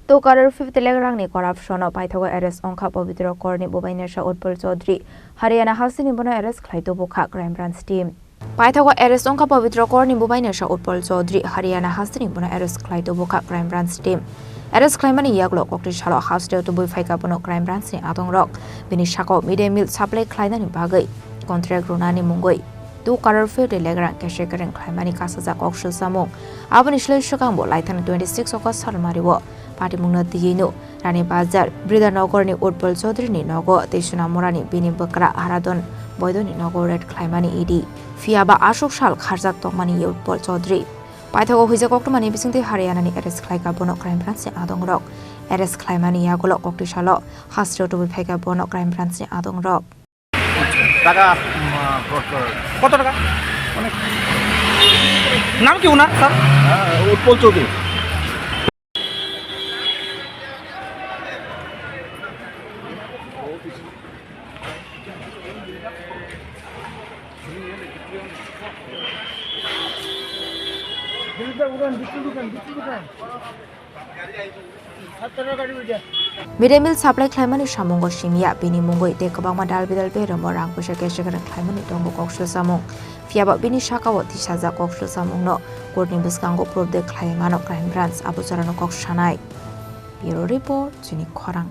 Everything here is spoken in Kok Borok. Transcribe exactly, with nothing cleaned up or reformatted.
Two crore fifty lakh rangni corruption-o paithago arrest wngkha Pabitra Korni bubainasa Utpal Chaudhary. Haryana hasteni bono arrest khlai tubukha Crime Branch team. Paithago arrest wngkha Pabitra Korni bubainasa Utpal Chaudhary. Haryana hasteni bono arrest khlai tubukha Crime Branch team. Arrest khlaimani yagulo kokti salo hasteo tubui phaikha bono Crime Branch ni adongrok. Bini sakao mid day meal supply khlainani bagwi contract rwnani mungwi two crore fifty lakh rang cash kereng khlaimani kasajak kok swsamung. Aboni slai swkangbo laithani twenty six August salmario patimungno tiyino Rani Bazar, Bridanagar ni Utpal Chaudhary ni nogo tei Sonamura ni bini bwkra Haradon Boido ni nogo raid khlaimani E D. Phiyaba aswk sal kharjak tongmani Utpal Chaudhary. Paithago huijak koktwmani bisingtwi Haryana ni arrest khlaikha bono Crime Branch ni adongrok. Arrest khlaimani yagulo kokti salo hasteo tubui phaikha bono Crime Branch ni adongrok. টাকা, উম, আহ, কত, কত টাকা? অনেক। নাম কি ওনার, স্যার? হ্যাঁ, উৎপল Chowdhury. Mid day meal supply khlaimani samungo simiya, bini mungwi tei kwbangma dalbidal beramo rang puisa cash kereng khlaimani tongo kok swsamung. Phiyaba bini sakao tisajak kok swsamungno court ni bwskango proof de khlai mano Crime Branch abo jorano kok sanai. Bureau Report, Chini Khorang.